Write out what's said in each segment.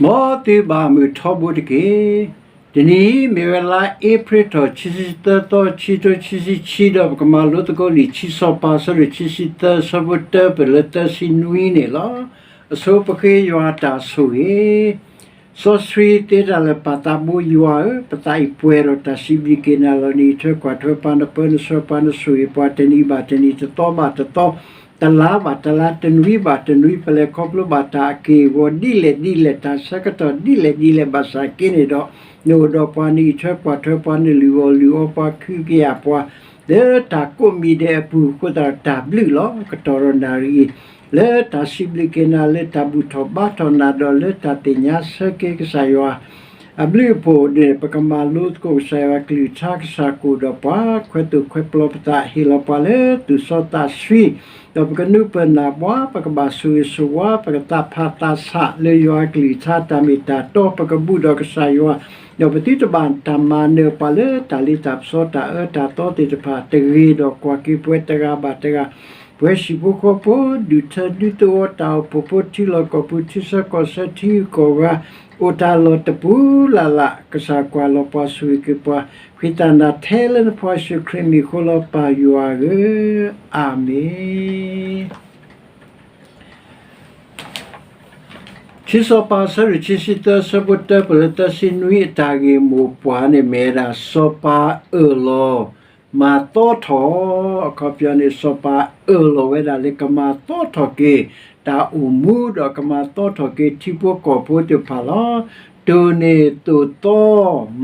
မ်သုဘၣ်မုာ်ထီဘိတက့ၢ်. တနံၤအံၤ မ့ၢ်ဝဲလါအ့ဖြ့ၣ်ထီၣ် ခံဆံသၢသီ ခံကထိခံဆံခံ ဒီးပကမၤလိသကိးလံာ် ခံစီၤပၤ အဆၢဒိၣ်ခံဆံသၢ အဆၢဖိတၢ ပလၢသၢဆံနွံန့ၣ်လီၤ. အဆိပဃ့ယွၤတၢ်ဆိၣ်ဂ့ၤ စီဆှံသ့တၢ်လၢာ် ပၢ်သးဘိယွၤဧၢ, ပသးအံၤပှဲၤဒီးတၢ်စံးဘျုးက့ၤနၤလီၤ. နအံးထွဲကွၢ်ထွဲပှၤ နပၢနဆှၢပှၤ နဆိၣ်ဂ့ၤပှၤ တနံၤဘၣ်တနံၤ တသီဘၣ်တသီ တလါဘၣ်တလါ တနွံဘၣ်တနွံ ပလဲၤခီဖျိဘၣ်တၢ်အက့ၢ်အဂီၤဒ်လဲၣ်ဒ်လဲၣ် တၢ်ဆၢကတီၢ်ဒ်လဲၣ်ဒ်လဲၣ် ဘၣ်ဆၣ်က့န့ၣ်ဒီး နအိၣ်ဒီးပှၤ နအံးထွဲကွၢ်ထွဲပှၤ နလုၢ်အီၣ်လုၢ်အီပှၤ ခုကယာ်ပှၤ လၢတၢ်ကိးမံၤဒဲးအပူၤ အဃိသတးဒီးတၢ်ဘျုးလီၤ. ကတီၢ်ဒီးနၣ်ရံၣ်အံၤ လၢတၢ်စံးဘျုးက့ၤနၤ လၢတၢ်ဘူၣ်ထီၣ်ဘါထီၣ်နၤ ဒီးလၢတၢ်သ့ၣ်ညါဆၢက့ၤကစၢ်ယွၤ အဘျုးအဖှိၣ်န့ၣ် ပကမၤလိသကိးကစၢ်ယွၤကလုၢ်ကထါ ကစၢ်ကအိၣ်ဒီးပှၤ ခွဲးသိၣ်ခွဲးပျီပသး ဟ့ၣ်လီၤပှၤလၢသူၣ်စီသးဆှံ ဒီးပကနုာ်ပၢၢ်နၢ်ပှၤ ပကဘၣ်ဆိၣ်ဂ့ၤဆိၣ်ဝါ ပကသးဖးသးဆးလၢယွၤကလုၢ်ကထါ တၢ်မ့ၢ်တၢ်တီ ပကဘူၣ်ဒီးကစၢ်ယွၤ ဒီးပသုတဘၣ်တၢ်မၤနၢၤပှၤလၢတၢ်လ့တၢ်ပစီတၢ်အၢတၢ်သီသ့ၣ်တဖၣ် တဂ့ၤဒီးကွၢ်က့ၤပှဲၤတဂၤဘၣ်တဂၤ ပှဲၤဟံၣ်ဖိဃီဖိ ဒူၣ်ထၢဒူသဝီ တၢ်အိၣ်ဖှိၣ်ဖိ ထံလီၢ်ကီၢ်ပူၤ ထံဆၢကီၢ်ဆၢ ထံဂုၤကီၢ်ဂၤ အိၣ်တၢ်လီၢ်တပူၤလၢ်လၢ် ကစၢ်ကွၢ်လီၤပှၤ ဆိၣ်ဂ့ၤက့ၤပှၤ ဃ့တၢ်နၤထဲလၢနဖိယ့ၣ်ၡူးခရံာ်မံၤအဃိလီၤ ပၢ်ယွၤဧၢ, အၤမ့ၣ်. ခံစီၤပၤ အဆၢဒိၣ်ခံဆံသၢ အဆၢဖိတၢ ပလၢသၢဆံနွံ အတၢ်ဂ့ၢ်မိၢ်ပှၢ်န့ၣ် မ့ၢ်ဝဲဒၣ် စီၤပၤအၢၣ်လီၤမၤသီထီၣ်, အခီပညီန့ၣ် စီၤပၤအၢၣ်လီၤဝဲဒၣ်လၢကမၤသီထီၣ်က့ၤ တၢ်အိၣ်မူဒီးကမၤသီထီၣ်က့ၤထံဖိကီၢ်ဖိသ့ၣ်တဖၣ်လီၤ. တိၢ်န့ၢ်သိၣ်သီ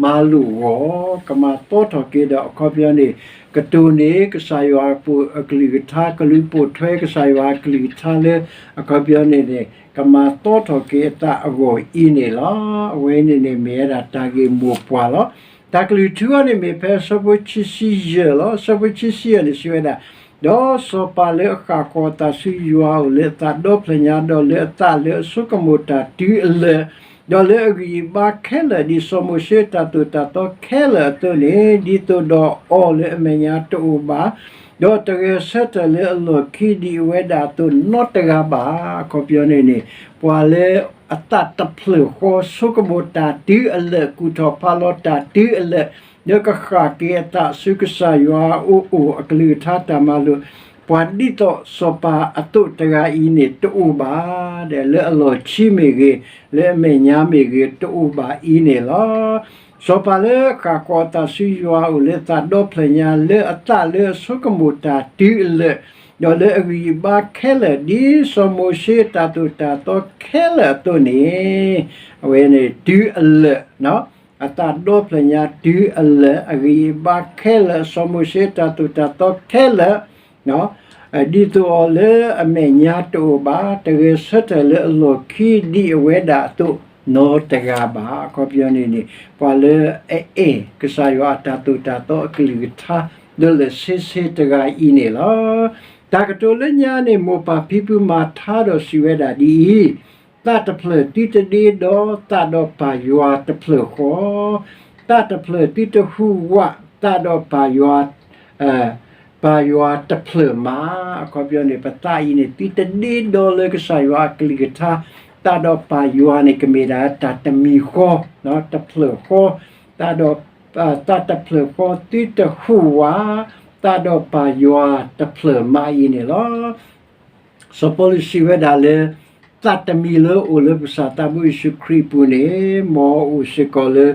မၤလိာ်ဂီၢ် ကမၤသီထီၣ်က့ၤဒီးအခီပညီန့ၣ် ကတိၢ်န့ၢ်ကစၢ်ယွၤအကလုၢ်ကထါ ကလူၤပိာ်ထွဲကစၢ်ယွၤအကလုၢ်ကထါလၢ အခီပညီန့ၣ်န့ၣ် ကမၤသီထီၣ်က့ၤအသးအဂီၢ်အံၤန့ၣ်လီၤ. အဝဲန့ၣ်န့ၣ်မ့ၢ်ဝဲဒၣ်တၢ်ဂ့ၢ်မိၢ်ပှၢ်လီၤ. တၢ်ကလုၢ်ထူအီၤန့ၣ်မ့ၢ်ဖဲအဆၢဖိခံဆံယဲၢ်လီၤ. အဆၢဖိခံဆံယဲၢ်န့ၣ်စံးဝဲဒၣ်, ဒီးစီၤပၤလၢအဃၣ်ဃီၤအသးဆူယွၤအအိၣ်လၢအသးဒီဖျၢၣ်ညါ ဒီးလၢအသးလၢအဆိကမိၣ်တၢ်တုၤအလၢာ် ဒီးလၢအဂံၢ်အဘါခဲလၢာ် ဒ်စီၤမိၤၡ့အတၢ်သိၣ်တၢ်သီခဲလၢာ်အသိးန့ၣ် ဒ်သိးဒီးအီၤလၢအမဲာ်ညါတအိၣ်ဘၣ် ဒီးတဂဲၤဆၢထၢၣ်လၢအလီၢ်ခံဒ်အဝဲဒၣ်အသိးနီတဂၤဘၣ်. အခီပညီန့ၣ်န့ၣ် ပှၤလၢအသးတဖျၢၣ်ဃီ ဆိကမိၣ်တၢ်တုၤအလၢာ် ကူၣ်ထီၣ်ဖးလီၤတၢ်တုၤအလၢာ် လၢကဃၣ်က့ၤအသးဆူကစၢ်ယွၤအအိၣ် အကလုၢ်ကထါတၢ်မၤလိာ် ပှၤဒ်သိးစီၤပၤအသိးတဂၤအံၤန့ၣ်တအိၣ်ဘၣ်, ဒီးလၢအလီၢ်ခံမ့ၢ်ဂ့ၤ လၢအမဲာ်ညါမ့ၢ်ဂ့ၤ တအိၣ်ဘၣ်အံၤန့ၣ်လီၤ. စီၤပၤလၢအဃၣ်ဃီၤအသးဆူယွၤအအိၣ်လၢအသးဒီဖျၢၣ်ညါ လၢအသးလၢအဆိကမိၣ်တၢ်တုၤအလၢာ် ဒီးလၢအဂံၢ်အဘါခဲလၢာ် ဒ်စီၤမိၤၡ့အတၢ်သိၣ်တၢ်သီခဲလၢာ်အသိးန့ၣ် အဝဲန့ၣ်တုၤအလၢာ် အသးဒီဖျၢၣ်ညါတုၤအလၢာ် အဂံၢ်အဘါခဲလၢာ် စီၤမိၤၡ့အတၢ်သိၣ်တၢ်သီခဲလၢာ် ဒ်သိးအီၤလၢအမဲာ်ညါတအိၣ်ဘၣ် တဂဲၤဆၢထၢၣ်လၢအလီၢ်ခံဒ်အဝဲဒၣ်အသိးနီတဂၤဘၣ်. အခီပညီန့ၣ်န့ၣ် ပှၤလၢအအဲၣ်ကစၢ်ယွၤအတၢ်သိၣ်တၢ်သီအကလုၢ်ကထါ ဒီးလၢာ်ဆ့ဆ့တဂၤအံၤန့ၣ်လီၤ. တၢ်ကတိၤလၢညါန့ၣ် မိၢ်ပၢ်ဖံဖုမၤထါဒီးစံးဝဲဒၣ်ဒ်အံၤ, သးတဖျၢၣ်သုတဒ့ဒီ သးဒီးပၢ်ယွၤတဖျၢၣ်ဃီ, သးတဖျၢၣ်သုတဟူးဝး သးဒီးပၢ်ယွၤ ပၢ်ယွၤတဖျၢၣ်မး. အခီပညီန့ၣ် ပသးအံၤန့ၣ် သုတဒ့ဒီလၢကစၢ်ယွၤအကလုၢ်ကထါ, သးဒီးပၢ်ယွၤန့ၣ် ကမ့ၢ်ဒၣ်တၢ်တမံၤဃီ, တဖျၢၣ်ဃီ, သးဒီး သးတဖျၢၣ်ဃီ သုတဟူးဝး, သးဒီးပၢ်ယွၤတဖျၢၣ်မးအံၤန့ၣ်လီၤ. စီၤပီလူးစံးဝဲဒၣ်လၢ သးတမံၤလၢအိၣ်လၢပကစၢ်သးဘိယ့ၣ်ၡူးခရံာ်အပူၤန့ၣ် မ်အအိၣ်စ့ၢ်ကီးလၢ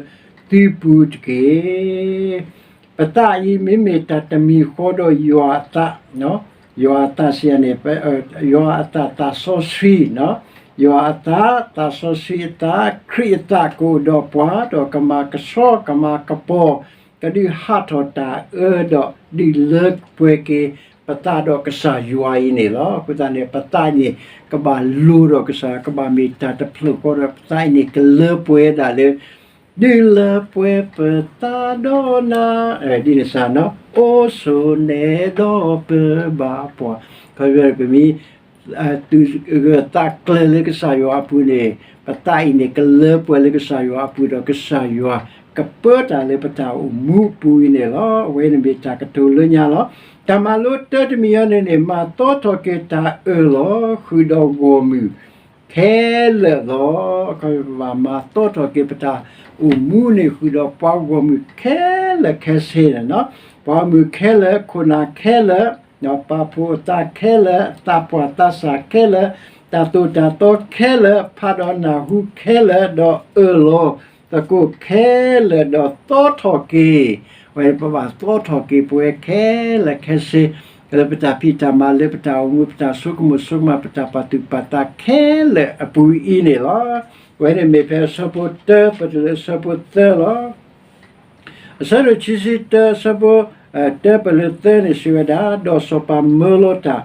သုပူၤတက့ၢ်. ပသးအံၤမ့မ့ၢ်တၢ်တမံၤဃီဒီးယွၤအသး, ယွၤအသးစံးန့ၣ် ယွၤအသးသးစီဆှံ, ယွၤအသး သးစီဆှံအသး ခရံာ်အသးကအိၣ်ဒီးပှၤ ဒီးကမၤကဆှီကမၤကပီၤ ကဒုးဟးထီၣ်တၢ်အၢဒီးဒုးလၢပှဲၤက့ၤ ပသးဒီးကစၢ်ယွၤအံၤန့ၣ်လီၤ. အဃိသတးန့ၣ် ပသးအံၤန့ၣ် ကဘၣ်လိၤဒီးကစၢ် ကဘၣ်မ့ၢ်တၢ်တဖျၢၣ်ဃီဒီး ပသးအံၤန့ၣ် ကလၢပှဲၤဒၣ်လၢ ဒုးလၢပှဲၤပသးဒီးနၤ ဒ်န့ၣ်စ့ၢ်နီၤ အိၣ်ဆိးနဲဒီးပဘၣ်ပှၤ ခီပညီန့ၣ် ပမ့ၢ် သူၣ်ဂၢၢ်သးကျၢၤလၢကစၢ်ယွၤအပူၤန့ၣ် ပသးအံၤန့ၣ် ကလၢပှဲၤလၢကစၢ်ယွၤအပူၤဒီး ကစၢ်ယွၤကပၢတၢ်လၢပတၢ်အိၣ်မူအပူၤအံၤန့ၣ်လီၤ. အဝဲန့ၣ်မ့ၢ်တၢ်ကတိၤလၢညါလီၤ. တၢ်မၤလိတၢတမံၤအံၤန့ၣ်န့ၣ် မၤသီထီၣ်က့ၤတၢ်အၢၣ်လီၤဃုာ်ဒီးဂီၢ်မုၢ် ခဲလၢာ်လီၤ. အခီပညီ ပဘၣ်မၤသီထီၣ်က့ၤပတၢ်အိၣ်မူန့ၣ်ဃုာ်ဒီးပှၤဂီၢ်မုၢ်ခဲလၢာ်ခဲဆ့န့ၣ်လီၤ. ပှၤဂီၢ်မုၢ်ခဲလၢာ်, ခိၣ်နၢ်ခဲလၢာ်, ပာ်ဖှိၣ်အသးခဲလၢာ်, သးပှၢ်သးစၢ်ခဲလၢာ်, တၢ်သိၣ်တၢ်သီခဲလၢာ်, ဖးဒီးနၢ်ဟူခဲလၢာ်, ဒီးအၢၣ်လီၤသကိးခဲလၢာ်, ဒီးသီထီၣ်က့ၤ, ဝဲပဘၣ်သီထီၣ်က့ၤပဝဲခဲလၢာ်ခဲဆ့ လၢပတၢ်ဖံးတၢ်မၤ, လၢပတၢ်အိၣ်မူ, ပတၢ်ဆိကမိၣ်ဆိကမး, ပတၢ်ပာ်သူၣ်ပာ်သးခဲလၢာ်အပူၤအံၤန့ၣ်လီၤ. ဝဲန့ၣ်မ့ၢ်ဖဲအဆၢဖိတၢ ပတုၤလၢအဆၢဖိသၢလီၤ. အဆၢဒိၣ်ခံဆံတၢ အဆၢဖိ တၢ ပတုၤလၢသၢန့ၣ် စံးဝဲဒၣ်, ဒီးစီၤပၤမၢလီၤတၢ်,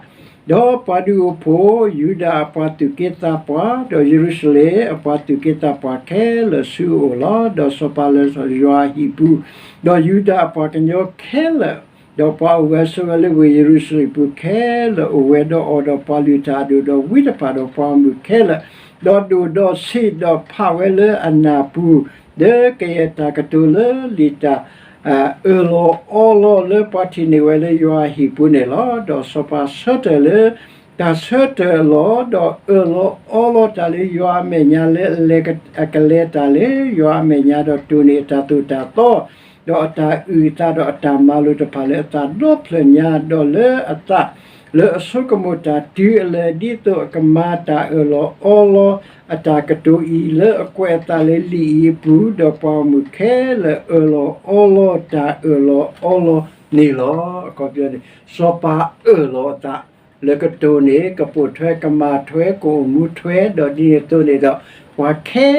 ဒီးပှၤဒုးအိၣ်ဖှိၣ်, ယူဒၤအပှၤသူၣ်က့သးပှၢ်, ဒီးယရူၤၡလ့ၣ်အပှၤသူၣ်က့သးပှၢ်ခဲလၢာ်ဆူအအိၣ်လီၤ. ဒီးစီၤပၤလဲၤထီၣ်ယွၤအဟံၣ်ပူၤ, ဒီးယူဒၤအပှၤကညီခဲလၢာ်, ဒီးပှၤအိၣ်ဂၢၢ်ဆိးဝဲလၢဝ့ၢ်ယရူၤၡလ့ၣ်ပူၤခဲလၢာ် အိၣ်ဝဲဒီးအီၤ, ဒီးပှၤလုၢ်တၢ်အဒိၣ်, ဒီးဝံတဖၣ်ဒီးပှၤဂီၢ်မုၢ်ခဲလၢာ်, ဒီးဒိၣ်ဒီးဆံးဒီးဖးဝဲလၢအနၢ်ပူၤ, လၢကယဲၢ်တၢ်ကတိၤလၢလံာ်တၢ် အၢၣ်လီၤအီလီၤလၢပှၤထံၣ်န့ၢ်ဝဲလၢယွၤအဟံၣ်ပူၤန့ၣ်လီၤ. ဒီးစီၤပၤဆၢထၢၣ်လၢ တၢ်ဆၢထၢၣ်လီၤ, ဒီးအၢၣ်လီၤအီလီၤတၢ်လၢယွၤအမဲာ်ညါလၢ အကလဲၤတၢ်လၢယွၤအမဲာ်ညါ, ဒီးတိၢ်န့ၢ်အတၢ်သိၣ်တၢ်သီ, ဒီးအတၢ်အုၣ်အသး, ဒီးအတၢ်မၤလိာ်တဖၣ်လၢအသးဒီဖျၢၣ်ညါ, ဒီးလၢအသး လၢအဆိကမိၣ်တၢ်တုၤအလၢာ်, ဒ်သိးအကမၤတၢ်အၢၣ်လီၤအီလီၤအတၢ်ကတိၤအံၤ, လၢအကွဲးအသးလၢလံာ်အံၤအပူၤ, ဒီးပှၤဂီၢ်မုၢ်ခဲလၢာ်အၢၣ်လီၤအီလီၤတၢ်အၢၣ်လီၤအီလီၤန့ၣ်လီၤ. အခီပညီန့ၣ် စီၤပၤအၢၣ်လီၤအသး လၢကတိၤန့ၢ်, ကပိာ်ထွဲ, ကမၤထွဲ, ကအိၣ်မူထွဲ, ဒီးဒ်န့ၣ်အသိးန့ၣ်ဒီး ပှၤခဲ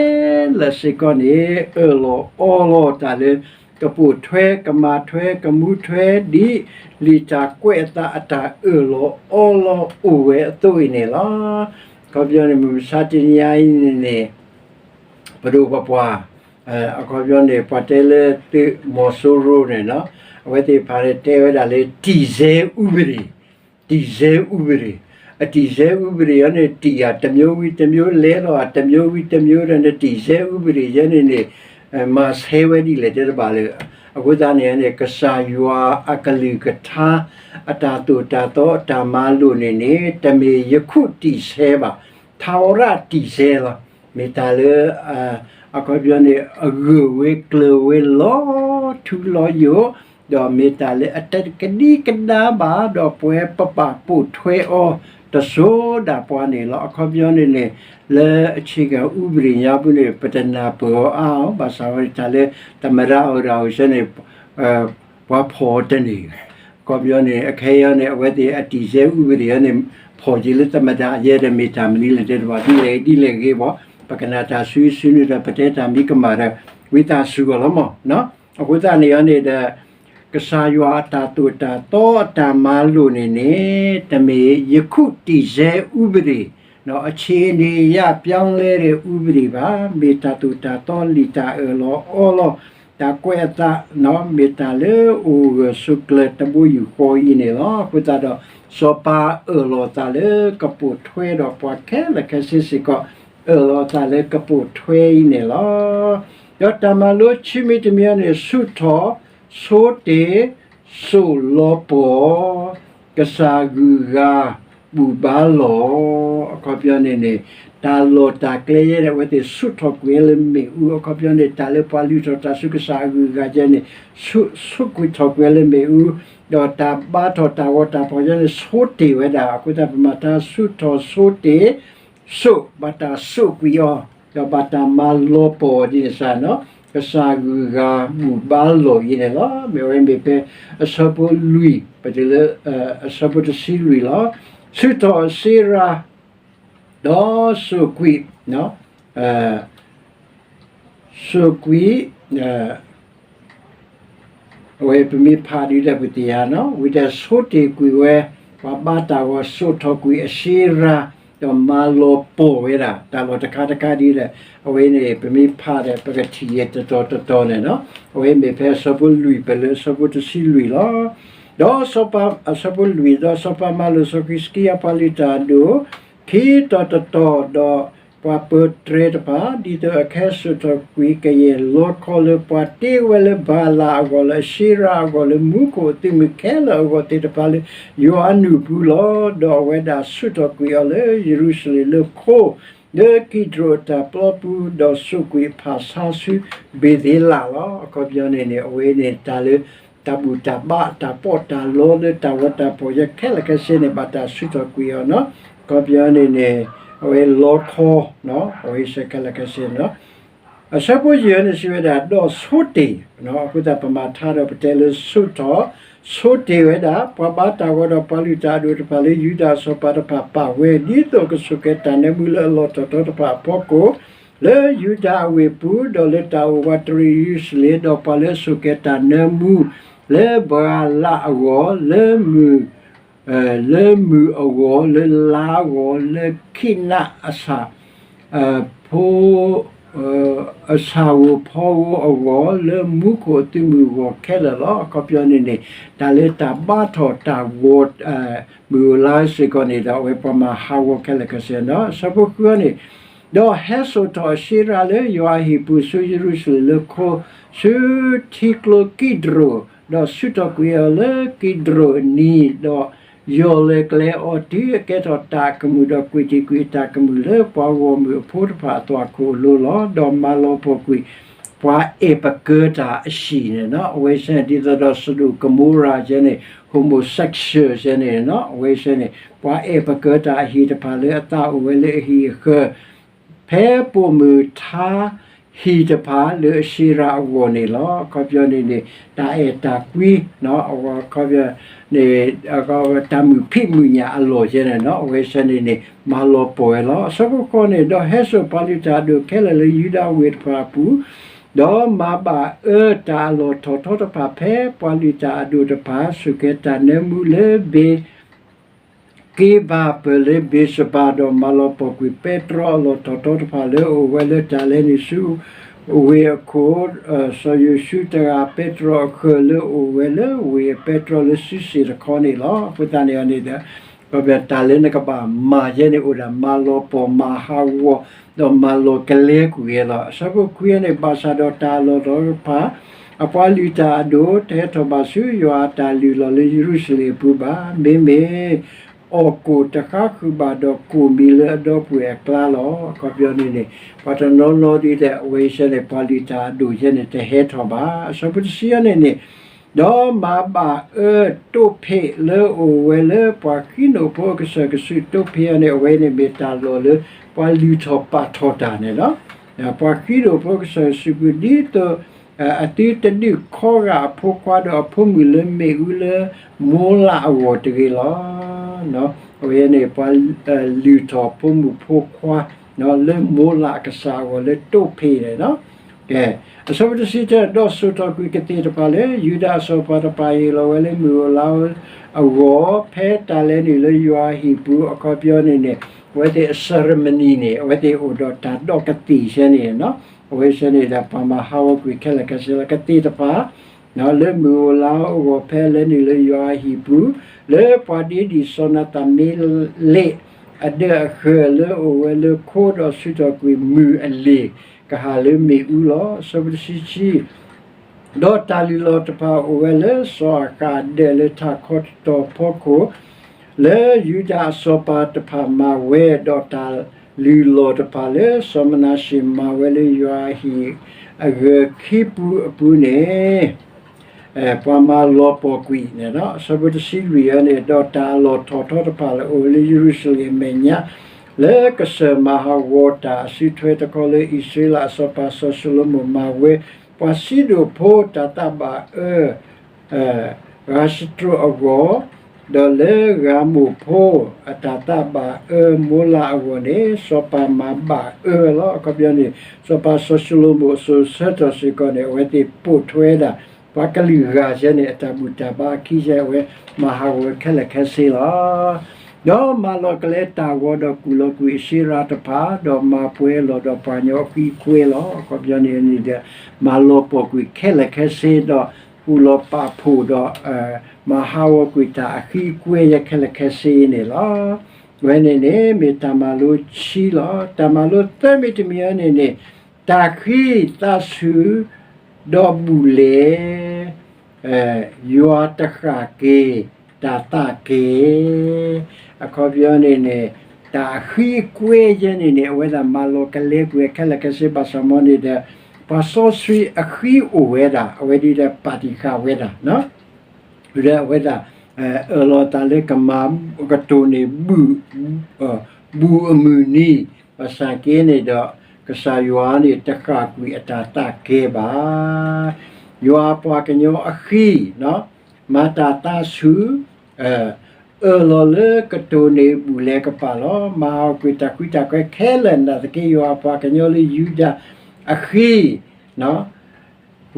လၢာ်စ့ၢ်ကီးန့ၣ် အၢၣ်လီၤအီလီၤတၢ်လၢ ကပိာ်ထွဲ, ကမၤထွဲ, ကမူထွဲ, ဒ်လံာ်တၢ်ကွဲးအသးအတၢ်အၢၣ်လီၤအီလီၤအိၣ်ဝဲအသိးအံၤန့ၣ်လီၤ. အခီပညီန့ၣ် မုၢ်မဆါတနံၤအံၤန့ၣ်န့ၣ် ပဒိၣ်ပပှၢ်, အခီပညီန့ၣ် ပှၤတဲလၢသုးမီၤစိရိၤန့ၣ်လီၤ, အဝဲသ့ၣ်တဖၣ်န့ၣ် တဲဝဲဒၣ်လၢ တည်ဆဲဥပဒေ, တည်ဆဲဥပဒေ, အတည်ဆဲဥပဒေအံၤန့ၣ် တံၢ်ဧါ တစ်မျိုးဝံၤတစ်မျိုး, လဲလီၤဧါ တစ်မျိုးဝံၤတစ်မျိုးဒီးန့ၣ် တည်ဆဲဥပဒေယဲန့ၣ်န့ၣ် မၤဆဲးဝဲဒ်လဲၣ်တဲတဘၣ်လၢ, အဃိသတးန့ၣ်န့ၣ် ကစၢ်ယွၤအကလုၢ်ကထါ အတၢ်သိၣ်တၢ်သီ အတၢ်မၤလိာ်န့ၣ်န့ၣ် တမ့ၢ်ယခု တည်ဆဲ ဘၣ်, ထာဝရ တည်ဆဲ လီၤ. မ့ၢ်တၢ်လၢ အခီပညီန့ၣ် အဂၢၢ်ဝဲကျၢၤဝဲလီၤထူလီၤယိာ်, ဒီးမ့ၢ်တၢ်လၢအတကဒံကဒါဘၣ်, ဒီးပဝဲပပာ်ပိာ်ထွဲအီၤ တစိၤဒၣ်ပှၤန့ၣ်လီၤ. အခီပညီန့ၣ်န့ၣ် လၢအဆ့ကၤဥပဒေညါပူၤန့ၣ် ပတနၢ်ပၢၢ်အီၤအါအီၤ, ဘၣ်ဆၣ်ဝဲတၢ်လၢ သမ္မတ အိၣ်ဒီးအိၣ်ဆၢန့ၣ် ပှၤဖီၣ်တန့ၢ်, အခီပညီန့ၣ် အခဲအံၤန့ၣ် အဝဲသ့ၣ်အတံၢ်စဲဥပဒေန့ၣ် ဖီၣ်က့ၤလၢသမ္မတ ယဲဒီးမ့ၢ်တၢ်မနုၤလဲၣ်တဲတဘၣ် ဒ်လဲၣ်ဒ်လဲၣ်ဂ့ၤဘၣ်, ပကနၣ်တၢ်ဆူဆူန့ၣ်ဒီး ပတဲတၢ်မံကမၣ်ဒီး ဝံသးစူၤအီၤလီၤမး. အဃိသတးန့ၣ်န့ၣ်ဒီး ကစၢ်ယွၤအတၢ်သိၣ်တၢ်သီအတၢ်မၤလိာ်န့ၣ်န့ၣ် တမ့ၢ်ယခု တံၢ်စဲဥပဒေ ဒီး အခြေအနေအရ ပြောင်းလဲတဲ့ဥပဒေ ဘၣ်, မ့ၢ်တၢ်သိၣ်တၢ်သီ လံာ်တၢ်အၢၣ်လီၤအီလီၤ တၢ်ကွဲးအသး မ့ၢ်တၢ်လၢအိၣ်ဂၢၢ်ဆိးကျၢၤတဘိယူၢ်ဃီအံၤန့ၣ်လီၤ. အဃိသတးဒီး စီၤပၤအၢၣ်လီၤအသးလၢကပိာ်ထွဲဒီးပှၤခဲလၢာ်ခဲဆ့စ့ၢ်ကီး အၢၣ်လီၤအသးလၢကပိာ်ထွဲအံၤန့ၣ်လီၤ. ဒီးတၢ်မၤလိခံမံၤတမံၤန့ၣ် ဆူၣ်ထီၣ် ဆိတ့ၢ် စိၣ်လီၤပှီၢ် ကစၢ်ဂုၤဂၤ ဘူၣ်ဘါလီၢ် အခီပညီန့ၣ်န့ၣ် တၢ်လီၢ်တၢ်ကျဲယဲန့ၣ် အဝဲသ့ၣ်ဆူၣ်ထီၣ်ကွံာ်လၢမ့ၣ်အူ အခီပညီန့ၣ် တၢ်လၢပှၤလုၢ်ထီၣ်တၢ်ဆူကစၢ်အဂုၤအဂၤယဲန့ၣ် ဆူၣ်ကွံာ်ထီၣ်ကွံာ်လၢမ့ၣ်အူ ဒီးတၢ်ဘါထီၣ်တၢ်ဂီၤတၢ်ဖီၣ်ယဲန့ၣ် ဆိတ့ၢ်ဝဲဒၣ် အဃိသတး ပမၤတၢ်ဆူၣ်ထီၣ်ဆိတ့ၢ် စိၣ် ဘၣ်တၢ်စိာ်ကွံာ်အီၤ ဒီးဘၣ်တၢ်မၤလီၤပှီၢ်ဒ်န့ၣ်စ့ၢ် ကစၢ်ဂုၤဂၤဘူၣ်ဘါလီၢ်အံၤန့ၣ်လီၤ. မ့ၢ်ဝဲမ့ၢ်ဖဲအဆၢဖိလွံၢ် ပတုၤလၢ အဆၢဖိတဆံလွံၢ်လီၤ. ဆူၣ်ထီၣ်အစ့ရၤ ဒီးစိာ်ကွံာ် စိာ်ကွံာ် အဝဲပမ့ၢ်ဖးဒ်ဒီးပသ့ၣ်ညါနီၤ ဝံၤဒီးဆိတ့ၢ်ကွံာ်ဝဲ ပှၤဘါတၢ်ဂီၤ စိာ်ထီၣ်ကွံာ်အစ့ရၤ ဒီးမၤလီၤပှီၢ်ဝဲဒၣ် တၢ်လီၢ်တခါတခါဒ်ဒီး အဝဲန့ၣ် ပမ့ၢ်ဖးဒီး ပကထံၣ်ယဲၢ်တတီၤတတီၤန့ၣ်နီၤ အဝဲမ့ၢ်ဖဲအဆၢဖိလွံၢ် ပလၢအဆၢဖိတဆံလွံၢ်လီၤ. ဒီး အဆၢဖိလွံၢ် ဒီးစီၤပၤမၤလိာ်စီၤဃံးစကံယၤပှၤလုၢ်တၢ်အဒိၣ် ခံတီၤတတီၤ ဒီးပှၤပၢၤတြဲၤတဖၣ် ဒ်သိးအကဟဲစိာ်ထီၣ်ကွံာ်ကယဲၢ်လီခီလၢပှၤတ့ဝဲလၢဘၤလၣ်အဂီၢ် လၢအစ့ရၤအဂီၢ် လၢမူခိၣ်အသုးမုၢ်ခဲလၢာ်အဂီၢ်သ့ၣ်တဖၣ်လၢယွၤအနုၢ်ပူၤလီၤ. ဒီးအဝဲဒၣ်ဆူၣ်ထီၣ်ကွံာ်အီၤလၢယရူၤၡလ့ၣ်လၢခိ လၢကံးဒြိၣ်အတၢ်ပျီပူၤ, ဒီးစိာ်ကွံာ်အဖၣ်ဆါဆူဘ့ၤသ့လးလီၤ. အခီပညီန့ၣ်န့ၣ် အဝဲန့ၣ်တၢ်လၢ တၢ်ဘူၣ်တၢ်ဘါတၢ်ပီးတၢ်လီလၢတၢ်ဝးတၢ်ပီးယဲခဲလၢာ်ခဲဆ့န့ၣ် ဘၣ်တၢ်ဆူးထီၣ်ကွံာ်အီၤနီၤ. အခီပညီန့ၣ်န့ၣ် အဝဲလီခီ အဝဲစဲခဲလၢာ်ခဲဆ့နီၤ. အဆၢဖိယဲၢ်န့ၣ်စံးဝဲဒၣ်, ဒီးဆိတ့ၢ်, အဃိသတးပမၤထါဒီးပတဲလၢဆိထီၣ်, ဆိတ့ၢ်ဝဲဒၣ် ပှၤဘါတၢ်ဂီၤဒီးပှၤလုၢ်တၢ်အဒိၣ်တဖၣ်လၢယူဒၤအစီၤပၤတဖၣ်ပာ်ဝဲ, ဒ်သိးကဆိၣ်ကဲၤတၢ်နၢမူလၢအလီၤထီၣ်ထီတဖၣ်အဖီခိၣ်, လၢယူဒၤအဝ့ၢ်ပူၤ, ဒီးလၢတၢ်အိၣ်ဝးတရံးယရူၤၡလ့ၣ်, ဒီးပှၤလၢအဆိၣ်ကဲၤတၢ်နၢမူ လၢဘၤလးအဂီၢ်, လၢမုၢ် လၢမုၢ်အဂီၢ်, လၢလါအဂီၢ်, လၢခံးနးအဆၣ် ဖိ အဆၣ်ဧိၤဖီဧိၤအဂီၢ်, လၢမူခိၣ်အသုးမုၢ်အဂီၢ်ခဲလၢာ်လီၤ. အခီပညီန့ၣ်န့ၣ် တၢ်လၢတၢ်ဘါထီၣ်တၢ်ဂီၤ မုၢ်ဧိၤလါဧိၤစ့ၢ်ကီးန့ၣ်ဒီး အဝဲပှၤမၤဟးဂီၤခဲလၢာ်ခဲဆ့နီၤ. အဆၢဖိဃုန့ၣ်, ဒီးဟဲစိာ်ထီၣ်အၡ့ရၤလၢယွၤအဟံၣ်ပူၤဆူယရူၤၡလ့ၣ်လၢခိ ဆူထံကျိကံးဒြိၣ်, ဒီးဆူးထီၣ်ကွံာ်အီၤလၢကံးဒြိၣ်အနံၤ, ဒီးယီၢ်လဲၤကျဲအီၤတုၤအကဲထီၣ်တၢ်အကမူၣ်, ဒီးကွံာ်တ့ၢ်ကွံာ်အတၢ်ကမူၣ်လၢပှၤဂီၢ်မုၢ်အဖိတဖၣ်အသွၣ်ခိၣ်အလိၤလီၤ. ဒီးမၤလီၤပှီၢ်ကွံာ် ပှၤအဲၣ်ပကၢၤတၢ်အဟံၣ်န့ၣ်နီၤ, အဝဲစဲန့ၣ် ဒ်သိးဒီးစဒိၣ်ကမိရၤယဲန့ၣ် homosexual ယဲန့ၣ်နီၤ, အဝဲစဲန့ၣ် ပှၤအဲၣ်ပကၢၤတၢ်အဟံၣ်တဖၣ်လၢအသးအိၣ်ဝဲလၢအဟံၣ်အဃၢၤ ဖဲပိာ်မုၣ်ထါဟံၣ်တဖၣ်လၢအၡ့ရၤအဂီၢ်န့ၣ်လီၤ. အခီပညီန့ၣ်န့ၣ် တၢ်အဲၣ်တၢ်ကွံ အခီပညီန့ၣ် တၢ်မုာ်ဖံးမုာ်ညၣ်အလီၢ်ယဲန့ၣ်နီၤ, အဝဲစဲန့ၣ်န့ၣ် မၤလီၤပှီၢ်ဝဲလီၤ. အဆၢဖိဃိးန့ၣ်, ဒီးဟဲစိာ်ပှၤလုၢ်တၢ်အဒိၣ်ခဲလၢာ်လၢယူဒၤဝ့ၢ်တဖၣ်အပူၤ, ဒီးမၤဘၣ်အၢတၢ်အလီၢ်ထီၣ်ထီတဖၣ် ဖဲပှၤလုၢ်တၢ်အဒိၣ်တဖၣ် ဆိၣ်ကဲၤတၢ်နၢမူလၢဘ့ၤ က့ၤဘၣ်ပၢၢ်လၢဘ့ၤစဘၤ, ဒီးမၤလီၤပှီၢ်ကွံာ်ပဲတြီအလီၢ်ထီၣ်ထီတဖၣ်လၢအအိၣ်ဝဲလၢတၢ်လဲၤနုာ်ဆူဝ့ၢ်အခိၣ်, စီၤယိၤၡူတဂၤပဲတြီအဃၢၤလၢအအိၣ်ဝဲလၢဝ့ၢ်အပဲတြီလၢစုစ့ၣ်တခီန့ၣ်လီၤ. အဃိသတးန့ၣ်န့ၣ်ဒီး တၢ်လၢနကဘၣ်မၤယဲန့ၣ်အိၣ်ဒၣ် မၤလီၤပှီၢ်မၤဟးဂီၤ ဒီးမၤလီၤကလဲကွံာ်ဝဲလီၤ. အဆၢဖိခွံန့ၣ်, ဘၣ်ဆၣ်ဒီးတၢ်အလီၢ်ထီၣ်တဖၣ် အပှၤလုၢ်တၢ်အဒိၣ် တဟဲထီၣ်ဘၣ်ဆူယွၤအတၢ်လုၢ်လီၢ်လၢယရူၤၡလ့ၣ်အပူၤဘၣ်. မ့မ့ၢ်အီၣ်ကိၣ်တဃါဃုာ်ဘၣ်ဒီးကိၣ်မံၤလၢအဒီပုၢ်ဝဲၢ်အကျါလီၤ. အခီပညီန့ၣ်န့ၣ် ပှၤတနီၤနီၤဒ်လဲၣ် အဝဲစဲန့ၣ် ပှၤလုၢ်တၢ်အဒိၣ်ယဲန့ၣ် တဟဲထီၣ်ဘၣ်. အဆၢဖိတဆံန့ၣ်န့ၣ်, ဒီးမၤဘၣ်အၢတိၣ်ဖ့းလၢအအိၣ်ဝဲလၢပှၤဃံနိၣ်ဖိအကစၢၢ်ကစုၣ်, တိၣ်ဖ့းအီၤန့ၣ် အဝဲန့ၣ်မ့ၢ်တၢ်လီၢ်လၢပှၤလုၢ်ထီၣ်ပာ်ထီၣ်တၢ်န့ၣ်လီၤ. ပှၤဃံနိၣ်ဖိအကစၢၢ်ကစုၣ်ပူၤ ဒ်သိး အသုတဒုးခီဂာ်အဖိခွါဒီးအဖိမုၣ်လၢမ့ၣ်အူလၢမိလးအဂီၢ်တဂ့ၤလီၤ. အဝဲန့ၣ် ပှၤလုၢ်ထီၣ်ဖိမုၣ်ဖိခွါ လၢမိလးအကစၢ်အဂီၢ်လၢတိၣ်ဖ့းန့ၣ်လီၤ. ကဲ, အဆၢဖိတဆံတၢ, ဒီးစိာ်ထီၣ်ကွံာ်ကသ့ၣ်တဖၣ်လၢယူဒၤအစီၤပၤတဖၣ်အဟ့ၣ်လီၤဝဲလၢမုၢ်ဧိၤလါဧိၤအဂီၢ်, ဖဲတၢ်လဲၤနုာ်လၢယွၤအဟံၣ်ပူၤ, အခီပညီန့ၣ်န့ၣ် အဝဲသ့ၣ်အ ceremony န့ၣ် အဝဲသ့ၣ်အိၣ်ဒီးတၢ်ဒီးကသ့ၣ်ယဲန့ၣ်လီၤ. အဝဲစဲန့ၣ်ဒီးပှၤမၤဟးဂီၤကွံာ်ခဲလၢာ်ခဲဆ့လီၤ. ကသ့ၣ်တဖၣ် လၢမုၢ်ဧိၤလါဧိၤအဂီၢ် ဖဲလဲၤနုာ်လၢယွၤအဟံၣ်ပူၤ, လၢပှၤဒ့ဒံၣ်စီၤနၤသၤမ့လ့းအဒၢးအဃၢၤလၢအအိၣ်ဝဲလၢခိ, ဒီးဆူထီၣ်ကွံာ်မုၢ်အလ့ၣ်ကဟၣ်လၢမ့ၣ်အူလီၤ. အဆၢဖိတဆံခံ, ဒီးတၢ်လုၢ်လီၢ်တဖၣ်အိၣ်ဝဲလၢစီၤအၤဃးအဒၢးလၢထးခီတတီၤဖီခိၣ် လၢယူဒၤအစီၤပၤတဖၣ်မၤဝဲ, ဒီးတၢ်လုၢ်လီၢ်တဖၣ်လၢစီၤမနၤၡ့မၤဝဲလၢယွၤအဟံၣ်အဂၢၤခံပူၤအပူၤန့ၣ် ပှၤမၤလီၤပှီၢ်ကွံာ်န့ၣ်လီၤ. အဆၢဖိတဆံလွံၢ်အံၤန့ၣ်, ဒီးတၢ်အလီၢ်ထီၣ်ထီတဖၣ်လၢအအိၣ်လၢယရူၤၡလ့ၣ်အမဲာ်ညါ, လၢကစၢၢ်မၤဟးဂီၤတၢ်အစုထွဲတခီလၢအံၣ်စရ့လးအစီၤပၤစီၤၡလိၤမိၣ်မၤဝဲ, ပှၤစံဒိၣ်ဖိတၢ်သးဘၣ်အၢ ဂၤစတြိၤအဂီၢ်, ဒီးလၢဂၤမိၢ်ဖိအတၢ်သးဘၣ်အၢမိလးအဂီၢ်န့ၣ် စီၤပၤမၤဘၣ်အၢလီၤ. အခီပညီန့ၣ် စီၤပၤစီၤၡလိၤမိၣ်အစိၤဆၢထီၣ်စ့ၢ်ကီးန့ၣ် အဝဲသ့ၣ်ပိာ်ထွဲဒၣ် ပှၤကလုာ်ဂၤယဲန့ၣ် အတၢ်ဘူၣ်တၢ်ဘါအခံယဲ အဝဲမၤဟးဂီၤခဲလၢာ်ခဲဆ့လီၤ. ဒီးမၤလီၤကလဲတၢ်ဂီၤဒီးကူၣ်လီၤကွံာ်အၡ့ရၤတဖၣ်, ဒီးမၤပှဲၤလီၤဒီးပှၤကညီအဃံအကွဲလီၤ. အခီပညီန့ၣ်န့ၣ်ဒီး မၤလီၤပှီၢ်ကွံာ်ခဲလၢာ်ခဲဆ့ဒီး ကူၣ်လီၤပာ်ဖှိၣ်ဒီး မၤဟးဂီၤကွံာ်တၢ်အဃံအကွဲယဲခဲလၢာ်ခဲဆ့န့ၣ်လီၤ. အဝဲန့ၣ်န့ၣ် မ့ၢ်တၢ်မၤလိခံလီၤ. တၢ်မၤလိသၢမံၤတမံၤအံၤန့ၣ်န့ၣ် တၢ်ဃံသးဆူၣ်ဒီးဘူၣ်လဲၣ် ယွၤတဃၣ်က့ၤတၢ်သးက့ၤ, အခီပညီန့ၣ်န့ၣ် တၢ်အဃံအကွဲယဲန့ၣ်န့ၣ် အဝဲဒၣ်မၤလီၤကလဲကွံာ်အခဲလၢာ်ခဲဆ့ဘၣ်ဆၣ်မ်န့ၣ်ဒီး ပှၤစီဆှံအဃံအိၣ်ဝဲဒၣ် အဝဲဒၣ်ဒီးပာ်တံၢ်ဃာ်ဝဲဒၣ် ဒီးအဝဲဒၣ် အၢၣ်လီၤတၢ်လၢကမၤကတိၢ်န့ၢ် ဘူၣ်အမုၢ်နံၤ ဘၣ်ဆၣ်က့န့ၣ်ဒီး ကစၢ်ယွၤန့ၣ် တဃၣ်ကွံာ်အတၢ်သးကဲဘၣ်. ယွၤပှၤကညီအဃံ မၤတၢ်သးဆူၣ် အၢၣ်လီၤလၢကတိၢ်န့ၢ်ဘူၣ်လဲၤကပၤလီၤ. မၤအီၣ်ကွံာ်တၢ်ကွံတၢ်ကွဲခဲလၢာ် နာ်သက့ယွၤအပှၤကညီလၢယူဒၤအဃံ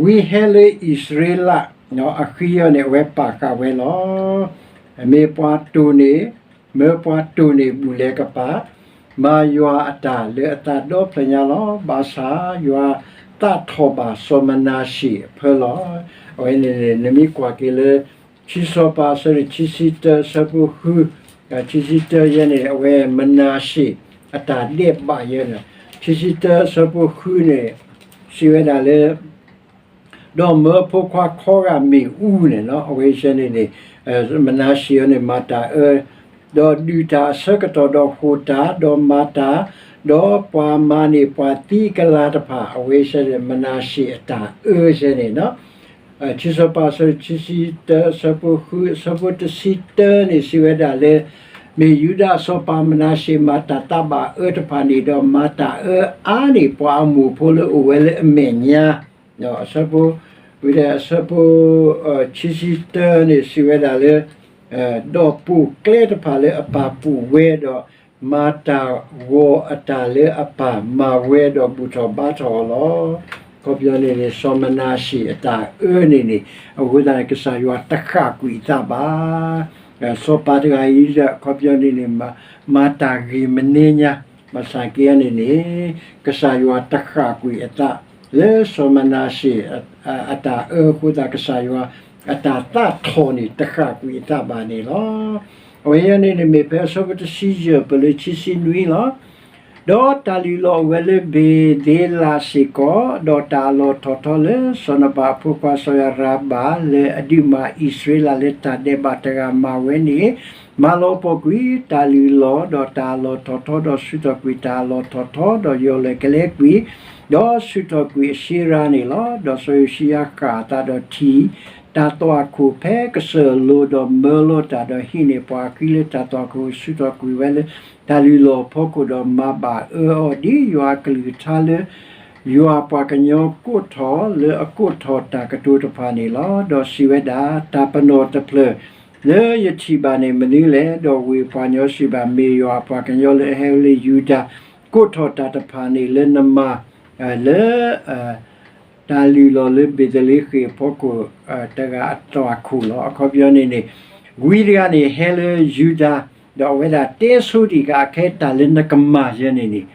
ဝံၤဟဲလၢအံၣ်စရ့လးအဃံအံၤန့ၣ် အဝဲပာ်ဃာ်ဝဲလီၤ. မ့ၢ်ပှၤတိၢ်န့ၢ်, မၢပှၤတိၢ်န့ၢ်ဘူၣ်လဲၤကပၤ, မၤယွၤအတၢ်လၢအသးဒီဖျၢၣ်ညါလီၤ. ဘၣ်ဆၣ်ယွၤသးထီၣ်ဘၣ်စီၤမနၤၡ့ၣ်အဖၢလီၤ. အဝဲန့ၣ်န့ၣ် နမ့ၢ်ကွၢ်က့ၤလၢ ခံစီၤပၤအဆၢဒိၣ်ခံဆံတၢ အဆၢဖိဃု, ခံဆံတၢယဲန့ၣ် အဝဲမနၤၡ့ၣ်အတၢ်ဒဲးဘးယဲန့ၣ်, ခံဆံတၢအဆၢဖိဃုန့ၣ် စံးဝဲဒၣ်လၢ ဒီးမၢဖိခွါခီဂာ်မ့ၣ်အူန့ၣ်လီၤ. အဝဲဆဲန့ၣ်န့ၣ် မနၤၡ့ၣ်အံၤန့ၣ် မၤတၢ်အၢ, ဒီးဒုၣ်တၢ်အဆၢကတီၢ်ဒီးဟိၣ်တၢ်, ဒီးမၤတၢ်, ဒီးပှၤမၤန့ၢ်ပှၤသံအကလၤတဖၣ်, အဝဲဆဲန့ၣ် မနၤၡ့ၣ်အတၢ်အၢဆဲန့ၣ်လီၤ. ခံစီၤပၤအဆၢဒိၣ်ခံဆံတၢ အဆၢဖိဃု အဆၢဖိတဆံတၢန့ၣ် စံးဝဲဒၣ်လၢ မ့ၢ်ယူဒၤစီၤပၤမနၤၡ့ၣ် မၤတၢ်သးဘၣ်အၢတဖၣ်န့ၣ်ဒီး မၤတၢ်အၢအါန့ၢ်ပှၤအမိၢ်ဖိလၢအိၣ်ဝဲလၢအမဲာ်ညါ အဆၢဖိ, ဝံၤဒီးအဆၢဖိ ခံဆံတၢန့ၣ် စံးဝဲဒၣ်လၢ ဒီးပိာ်ကျဲတဖၣ်လၢအပၢ်ပိာ်ဝဲဒီး မၤတၢ်ဂီၤအတၢ်လၢအပၢ်မၤဝဲဒီး ဘူၣ်ထီၣ်ဘါထီၣ်အီၤလီၤ. အခီပညီန့ၣ်န့ၣ် စီၤမနၤၡ့ၣ်အတၢ်အၢန့ၣ်န့ၣ် အဃိသတးန့ၣ် ကစၢ်ယွၤတဃၣ်ကွံာ်အသးဘၣ်. စီၤပၤတဂၤအံၤဒီး အခီပညီန့ၣ်န့ၣ် မၤတၢ်ဂ့ၤမနုၤညါ, ဘၣ်ဆၣ်က့န့ၣ်န့ၣ် ကစၢ်ယွၤတဃၣ်ကွံာ်အသး လၢစီၤမနၤၡ့ၣ်အတၢ်အၢအဃိသတး ကစၢ်ယွၤအတၢ်သးထီၣ်န့ၣ် တဃၣ်ကွံာ်အသးဘၣ်န့ၣ်လီၤ. အဝဲအံၤန့ၣ်န့ၣ် မ့ၢ်ဖဲအဆၢဖိတဆံယဲၢ် ပလၢခံဆံနွံလီၤ. ဒီးတၢ်လုၢ်လီၢ်အိၣ်ဝဲလၢဘ့ၤသ့လးစ့ၢ်ကီး, ဒီးတၢ်အလီၢ်ထီၣ်ထီလၢစီၤနဘၤအဖိခွါစီၤယၤရၤဘၣ် လၢအဒုးမၤအံၣ်စရ့လးလၢတၢ်ဒဲးဘးတဂၤမၤဝဲန့ၣ်, မၤလီၤပှီၢ်ကွံာ်တၢ်လုၢ်လီၢ်, ဒီးတၢ်အလီၢ်ထီၣ်ထီ, ဒီးဆူၣ်ထီၣ်ကွံာ်တၢ်အလီၢ်ထီၣ်ထီ, ဒီးယီၢ်လဲၤကလဲကွံာ်, ဒီးဆူၣ်ထီၣ်ကွံာ်အၡ့ရၤန့ၣ်လီၤ. ဒီးစီၤယိၤၡံယၤဃၣ်အသးဒီးထံၣ် တၢ်သွၣ်ခိၣ်ဖဲကစၢၢ်လိၤ, ဒီးမၢလီၤတၢ်, ဒီးဟံးန့ၢ်ပှၤအဃံလၢတၢ်သွၣ်ခိၣ်, ဆူၣ်ထီၣ်ကွံာ်ဝဲလၢတၢ်လုၢ်လီၢ်ဖီခိၣ်, ဒီးမၤဘၣ်အၢအီၤဒ်ယွၤအကလုၢ်ကထါလၢ ယွၤအပှၤကညီကိးထီၣ်လၢအကိးထီၣ်တၢ်ကတိၤတဖၣ်န့ၣ်လီၤ. ဒီးစံးဝဲဒၣ်, တၢ်ပနီၣ်တဖျၢၣ်လၢယထံၣ်ဘၣ်န့ၣ်မနုၤလဲၣ်. ဒီးဝ့ၢ်ပှၤကညီစံးဘၣ်, မ့ၢ်ယွၤအပှၤကညီလၢအဟဲလၢယူဒၤ ကိးထီၣ်တၢ်တဖၣ်န့ၣ်လၢနမၤ လၢ တၢ်လုၢ်လီၢ်လၢဘ့ၤသလ့ဃ့ၣ်အဖီခိၣ်တဂၤအသွၣ်ခိၣ်လီၤ. အခီပညီန့ၣ်န့ၣ် ဝံတဂၤန့ၣ်ဟဲလၢယူဒၤ, ဒီးအဝဲဒၣ်တဲဆိဒံးဃာ်အခဲတၢ်လၢနကမၤယဲန့ၣ်န့ၣ်,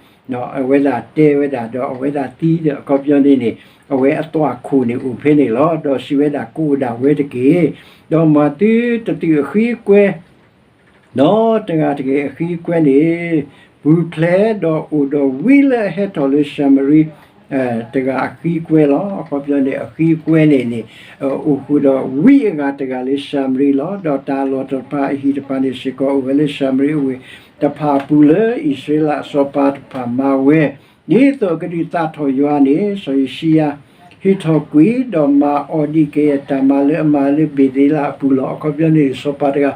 အဝဲဒၣ်တဲဝဲဒၣ်, ဒီးအဝဲဒၣ်သံဒီးအခီပညီန့ၣ်န့ၣ် အဝဲအသွၣ်ခိၣ်န့ၣ်အိၣ်ဖဲန့ၣ်လီၤ. ဒီးစံးဝဲဒၣ်, ကအိၣ်ဒၣ်ဝဲတက့ၢ်. ဒီးမၤသုတသုးအဃံအကွဲ ဒီးတဂၤတဂ့ၤအဃံအကွဲန့ၣ် ပူၤဖျဲးဒီးအိၣ်ဒီးဝံလၢအဟဲထီၣ်လၢၡၤမရံ တဂၤအဃံအကွဲလီၤ. အခီပညီန့ၣ် အဃံအကွဲန့ၣ်န့ၣ် အိၣ်ဃုာ်ဒီးဝံအဂၤတဂၤလၢၡၤမရံလီၤ. ဒီးတၢ်အလီၢ်တဖၣ်အဟံၣ်တဖၣ်န့ၣ်စ့ၢ်ကီး အိၣ်ဝဲလၢၡၤမရံအဝ့ၢ်တဖၣ်အပူၤလၢအံၣ်စရ့လးအစီၤပၤတဖၣ်မၤဝဲ ဒ်သိးအကဒုးသးထီၣ်ယွၤန့ၣ် စီၤယိၤၡံယၤဟံးထီၣ်ကွံာ် ဒီးမၤအီၤဒ်ကယဲၢ်တၢ်မၤလၢအမၤလၢဘ့ၤသ့လးအပူၤလီၤ. အခီပညီန့ၣ် စီၤပၤတဂၤ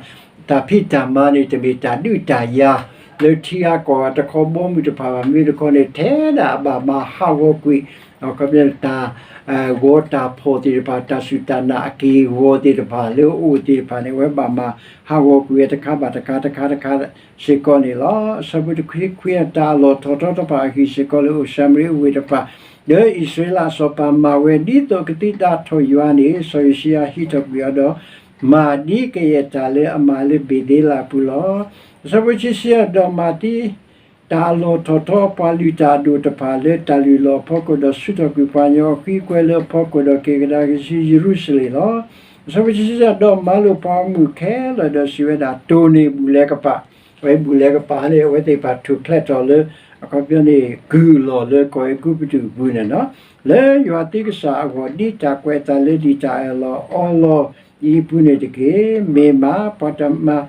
တၢ်ဖံးတၢ်မၤန့ၣ် တမ့ၢ်တၢ်ဒုးတၢ်ယၤ လၢထံဂၤကီၢ်ဂၤတခီ ဘီမုၢ်တဖၣ်ဘၣ်. မ့ၢ်တခီန့ၣ် ထဲဒၣ်အဘၣ်မၤဟးဂီၤကွံာ် အခီပညီန့ၣ် တၢ်ဂီၤတၢ်ဖီၣ်သ့ၣ်တဖၣ် တၢ်စူၢ်တၢ်နာ်အက့ၢ်အဂီၤသ့ၣ်တဖၣ် လၢအအိၣ်သ့ၣ်တဖၣ်န့ၣ် အဝဲဘၣ်မၤဟးဂီၤကွံာ်ဝဲတခါဘၣ်တခါ တခါတခါစ့ၢ်ကီးန့ၣ်လီၤ. အဆၢဖိတဆံခွံ တၢ်အလီၢ်ထီၣ်ထီတဖၣ်အဟံၣ်စ့ၢ်ကီးလၢအိၣ်ၡၤမရံအဝ့ၢ်တဖၣ် လၢအံၣ်စရ့လးအစီၤပၤမၤဝဲ ဒ်သိးကသံသးထီၣ်ယွၤန့ၣ် စီၤယိၤၡံယၤဟံးထီၣ်ကွံာ်အီၤဒီး မၤဒ်ကယဲၢ်တၢ်လၢအမၤလၢဘ့ၤသ့လးအပူၤလီၤ. အဆၢဖိတဆံခံ ဒီးမၤသံ တၢ်အလီၢ်ထီၣ်ထီပှၤလုၢ်တၢ်အဒိၣ်တဖၣ်လၢတၢ်လုၢ်လီၢ်အဖီခိၣ် ဒီးဆူၣ်ထီၣ်ကွံာ်ပှၤကညီအဃံအကွဲလၢအဖီခိၣ် ဒီးက့ၤကဒါက့ၤဆူယရူၤၡလ့ၣ်လီၤ. အဆၢဖိတဆံသၢ ဒီးမၤလိာ်ပှၤဂီၢ်မုၢ်ခဲလၢာ် ဒီးစံးဝဲဒၣ်, တိၢ်န့ၢ်ဘူၣ်လဲၤကပၤ, အဝဲဘူၣ်လဲၤကပၤန့ၣ် အဝဲသ့ၣ်တဖၣ်ထူၣ်ဖျဲးထီၣ်လၢ အခီပညီန့ၣ် ကုၢ်အလီၢ်လၢကီၢ်အဲၤကူပတူးအပူၤန့ၣ်လီၤ. လၢယွၤသုကစၢ်အဂီၢ် ဒ်တၢ်ကွဲးအသးလၢလံာ်တၢ်အၢၣ်လီၤအီလီၤအံၤအပူၤန့ၣ်တက့ၢ်. မ့ၢ်မး ပှၤတမၤ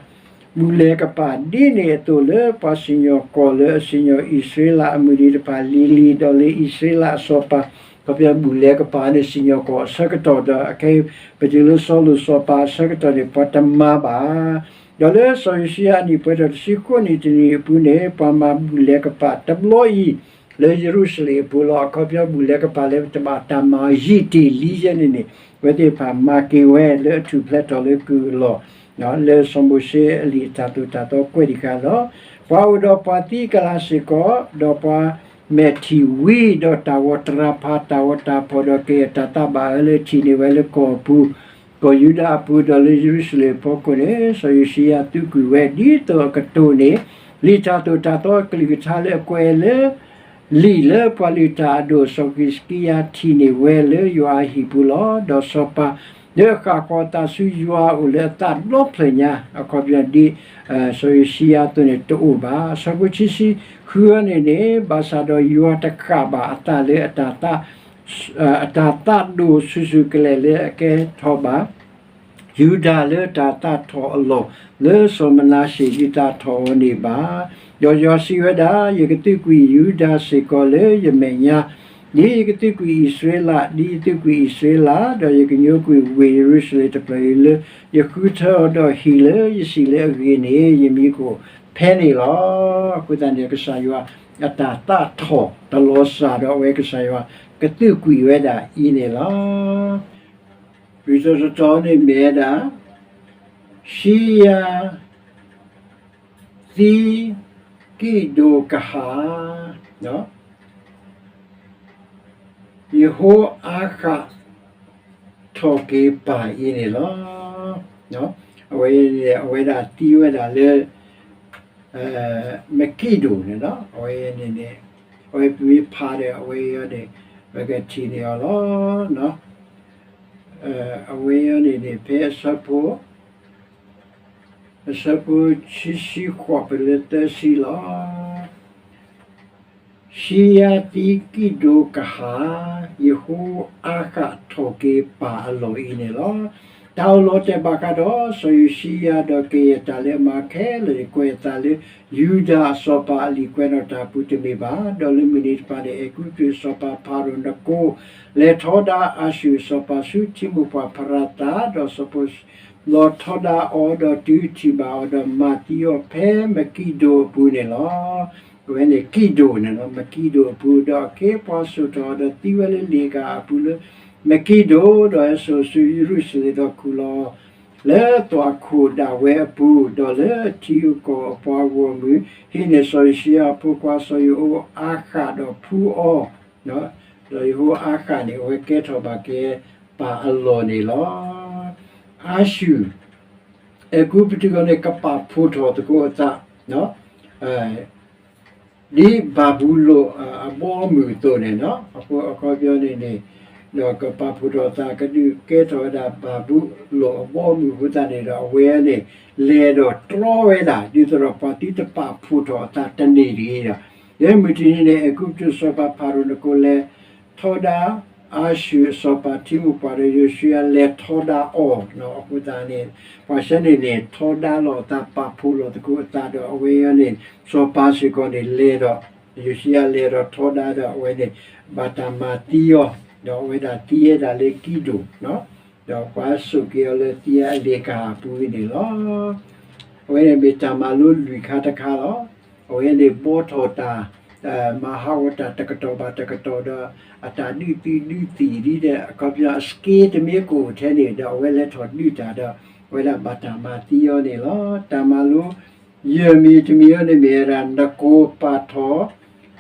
ဘူၣ်လဲၤကပၤဒ်န့ၣ်အသိးလၢ ပှၤစံၣ်ညီၣ်ကွီၢ်လၢအစံၣ်ညီၣ်အံၣ်စရ့လးအမုၢ်နံၤတဖၣ်လံၤလံၤ, ဒီးလၢအံၣ်စရ့လးအစီၤပၤ ခီပညီဘူၣ်လဲၤကပၤန့ၣ် စံၣ်ညီၣ်ကွီၢ်အဆၢကတီၢ်ဒီး အခဲအံၤ ပတုၤလၢစီၤလိာ်စီၤပၤအဆၢကတီၢ်န့ၣ် ပှၤတမၤဘၣ်. ဒီးလၢစီၤယိၤၡံယၤအနံၣ်ပှဲၤထီၣ်တဆံဃိးနံၣ်တနံၣ်အပူၤန့ၣ် ပှၤမၤဘူၣ်လဲၤကပၤတဘျီအံၤ လၢယရူၤၡလ့ၣ်အပူၤလီၤ. အခီပညီဘူၣ်လဲၤကပၤလၢတၢ်မၤယံာ်တ့ၢ်လံယဲန့ၣ်န့ၣ် အဝဲသ့ၣ်တဖၣ်မၤက့ၤဝဲလၢအထူၣ်ဖျဲးထီၣ်လၢကုၢ်အလီၢ် လၢစီၤမိၤၡ့အလံာ်တၢ်သိၣ်တၢ်သီကွဲးတခါလီၤ. ပှၤအိၣ်ဒီးပှၤသံအကလၤစ့ၢ်ကီး, ဒီးပှၤမဲာ်ထံၣ်ဝံၤ, ဒီးတၢ်ဂီၤတရၤဖးတၢ်ဂီၤတၢ်ဖီၣ်, ဒီးကယဲၢ်တၢ်သးဘၣ်အၢလၢထံၣ်န့ၢ်ဝဲလၢကီၢ်အပူၤ, ကီၢ်ယူဒၤအပူၤ, ဒီးလၢယရူၤၡလ့ၣ်အဖီခိၣ်န့ၣ် စီၤယိၤၡံယၤသုးကွံာ်ဝဲ ဒ်သိးအကတိၢ်န့ၢ် လံာ်တၢ်သိၣ်တၢ်သီအကလုၢ်ကထါလၢအကွဲးလၢ လံာ်လၢပှၤလုၢ်တၢ်အဒိၣ် စီၤဟံးစကံယၤထံၣ်န့ၢ်ဝဲလၢယွၤအဟံၣ်ပူၤလီၤ. ဒီးစီၤပၤလၢအဃၣ်ဃီၤအသးဆူယွၤအအိၣ်လၢအသးဒီဖျၢၣ်ညါ, အခီပညီဒ် စီၤယိၤၡံယၤအသိးန့ၣ်တအိၣ်ဘၣ်. အဆၢဖိခံဆံဃုန့ၣ်န့ၣ် ဘၣ်ဆၣ်ဒီးယွၤတဃၣ်ဘၣ်အသးလၢ အတၢ်သးဒိၣ်ဆူၣ်ဆူၣ်ကလဲာ်လၢအကဲထီၣ်ဘၣ် ယူဒၤလၢတၢ်သးထီၣ်အလီၢ် လၢစီၤမနၤၡ့ဒုးသးထီၣ်အီၤန့ၣ်ဘၣ်. ဒီးယွၤစံးဝဲဒၣ်, ယကသုးကွံာ်ယူဒၤစ့ၢ်ကီးလၢယမဲာ်ညါ, ဒ်ယကသုးကွံာ်အံၣ်စရ့လး, ဒ်ယသုးကွံာ်အံၣ်စရ့လး, ဒီးယကညိကွံာ်ဝ့ၢ်ယရူၤၡလ့ၣ်တဖျၢၣ်အံၤလၢ ယဃုထၢအီၤဒီးဟံၣ်လၢယစံၣ်လၢအဂ့ၤန့ၣ် ယမံၤကအိၣ်ဖဲန့ၣ်လီၤ. အဃိသတးန့ၣ် ကစၢ်ယွၤအတၢ်သးထီၣ်တလီၤစၢ်ဒီးအဝဲကစၢ်ယွၤကသုးကွံာ်ဝဲဒၣ်အံၤန့ၣ်လီၤ. လွံၢ်တီၤတတီၤန့ၣ်မ့ၢ်ဝဲဒၣ် ၡံယၤ သံကံၣ်ဒိၣ်ကဟၣ်, ယဟိအၤဃးထီၣ်က့ၤပၢ်အံၤန့ၣ်လီၤ. အဝဲ အဝဲဒၣ်သံဝဲဒၣ်လၢ မကံၣ်ဒိၣ်န့ၣ်လီၤ. အဝဲန့ၣ်န့ၣ် အဝဲပမ့ၢ်ဖးဒီး အဝဲအံၤန့ၣ် ပကထံၣ်န့ၢ်အီၤလီၤ. အဝဲအံၤန့ၣ်န့ၣ် ဖဲအဆၢဖိ အဆၢဖိခံဆံဃိး ပလၢသၢဆံလီၤ. ၡံယၤသံကံၣ်ဒိၣ်ကဟၣ်, ယဟိအၤဃးထီၣ်က့ၤပၢ်အလီၢ်အံၤန့ၣ်လီၤ. တၢ်အိၣ်လီၤတဲာ်ဘၣ်ဃးဒီး စီၤယိၤၡံယၤ ဒီးကယဲၢ်တၢ်လၢအမၤခဲလၢာ်န့ၣ် ကွဲးအသးလၢ ယူဒၤအစီၤပၤအလံာ်ကွဲးနီၣ်တၢ်အပူၤတမ့ၢ်ဘၣ်. ဒီးလၢမုၢ်နံၤတဖၣ်န့ၣ် အဲၤကူပတူးစီၤပၤဖၤရိၤနကိ လဲၤထီဒါအၤၡူၢ်အစီၤပၤဆူထံမိၢ်ပှၢ်ဖရၤသး, ဒီးစီၤပၤလီၤထီဒါအီၤ ဒီးတုၤထံၣ်ဘၣ်အီၤ ဒီးမၤသံအီၤဖဲမကံၣ်ဒိၣ်အပူၤန့ၣ်လီၤ. အဝဲန့ၣ်ကံၣ်ဒိၣ်န့ၣ်လီၤ. မကံၣ်ဒိၣ်အပူၤ, ဒီးအခ့အပှၤစိာ်ထီၣ်အီၤ ဒီးသံဝဲလၢလ့ၣ်ကၤအပူၤလၢမကံၣ်ဒိၣ်, ဒီးဟဲစိာ်ဆူယရူၤၡလ့ၣ် ဒီးခူၣ်လီၤ လၢသွၣ်ခိၣ်ဒၣ်ဝဲအပူၤ, ဒီးလၢထံဂုၤကီၢ်ဂၤအပှၤဂီၢ်မုၢ်, ဟံးန့ၢ်စီၤယိၤၡံယၤအဖိခွါစီၤယဟိအၤဃးဒီးဖှူအီၤ, စီၤယဟိအၤဃးန့ၣ် အဝဲကဲထီၣ်ဘၣ်က့ၤပၢ်အလီၢ်န့ၣ်လီၤ. အၤၡူၢ် အဲၤကူပတူးအံၤန့ၣ် ကပာ်ဖှိၣ်ထီၣ်သကိးအသး ဒ်ဘၤဘူလိၣ်အဘီအမုၢ်အသိးန့ၣ်လီၤ. အခီပညီန့ၣ်န့ၣ် ဒီးကပာ်ဖှိၣ်ထီၣ်အသး ကဒုးကဲထီၣ်ဝဲဒၣ်ဘၤဘူလိၣ်အဘီအမုၢ်အဃိသတးန့ၣ်ဒီး အဝဲန့ၣ် လဲၤဒီးတြီဝဲဒၣ် ဒ်သိးဒီးပှၤသံတပာ်ဖှိၣ်ထီၣ်အသးတန့ၢ်တဂ့ၤဒီး လၢမုၢ်တနံၤန့ၣ် အဲၤကူပတူးစီၤပၤဖၤရိၤနကိလဲၤထီဒါ အၤၡူၢ်အစီၤပၤထံမိၢ်ပှၢ်ဒီးယိၤၡံယၤလဲၤထီဒါအီၤအဃိသတးန့ၣ် ပှၤဆၢန့ၣ်န့ၣ် ထီဒါလိာ်အသး ပာ်ဖှိၣ်လိာ်သကိးအသးဒီး အဝဲအံၤန့ၣ် စီၤပၤစ့ၢ်ကီးန့ၣ် လဲၤဒီး ယိၤၡံယၤလဲၤဒီးထီဒါဒီး အဝဲန့ၣ် ဘၣ်တၢ်မၤသံအီၤ ဒီးအဝဲဒၣ်သံဝဲဒၣ်လၢကံၣ်ဒိၣ် ဒီးပှၤစိာ်က့ၤအီၤလၢသံအလ့ၣ်ကၤအပူၤန့ၣ်လီၤ. အဝဲန့ၣ်မ့ၢ်တၢ်မၤလိလွံၢ်ခါတခါလီၤ. အဝဲန့ၣ်ဘှီထီၣ်တၢ် မၤဟးဂီၤတၢ်တကတီၢ်ဘၣ်တကတီၢ်ဒီး အတၢ်ဒုးသံဒုးသံၣ်ဒ်ဒီး အခီပညီ အစက့တမ့ၢ်ကအိၣ်ထဲန့ၣ်ဒီး အဝဲလဲၤထီၣ်ဒုးတၢ်ဒီး အဝဲဒၣ်ဘၣ်တၢ်မၤသံအီၤန့ၣ်လီၤ. တၢ်မၤလိ ယဲၢ်မံၤတမံၤအံၤန့ၣ်မ့ၢ်ဝဲဒၣ် နကိၤပာ်ထီၣ် ယ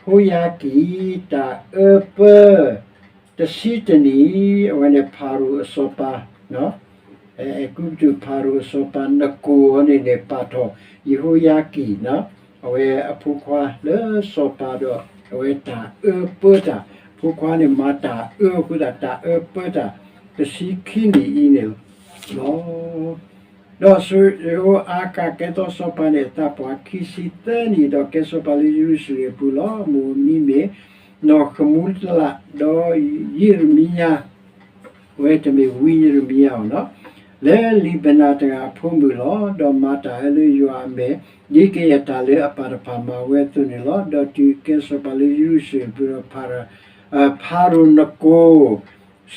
ဟိယၤကံၣ် တၢ်အၢပၢ တဆံတနံၣ် အဝဲန့ၣ်ဖၤရိၤအစီၤပၤ အဲၤကူပတူးဖၤရိၤအစီၤပၤနကိၤအံၤန့ၣ်န့ၣ် ပာ်ထီၣ် ယဟိယၤကံၣ် အဝဲအဖိခွါလၢစီၤပၤဒီး အဝဲတၢ်အၢပၢတၢ် အဖိခွါန့ၣ်မၤတၢ်အၢအဃိသတး တၢ်အၢပၢတၢ် တဆံခံနံၣ်အံၤန့ၣ်လီၤ. ဒီးစီၤယဟိအၤဃးကဲထီၣ်စီၤပၤန့ၣ် အသးပှၢ်ခံဆံသၢနံၣ် ဒီးကဲစီၤပၤလၢယရူၤၡလ့ၣ်အပူၤလီၤ. အမိၢ်အမံၤမ့ၢ် နီၢ်ဃမူလး ဒီးယံးရမံယၤ အဝဲတမ့ၢ်ဝံယံးရမံယၤအီၤလီၤ. လၢလံာ်ဘနၤတဂၤအဖိမုၣ်လီၤ. ဒီးမၤတၢ်အၢလၢယွၤအမဲာ်, ဒ်ကယဲၢ်တၢ်လၢအပၢ်တဖၣ်မၤဝဲအသိးန့ၣ်လီၤ. ဒီးတုၤကဲစီၤပၤလၢယရူၤၡလ့ၣ်ပူၤဒီး ဖၤရိၤနကိၣ်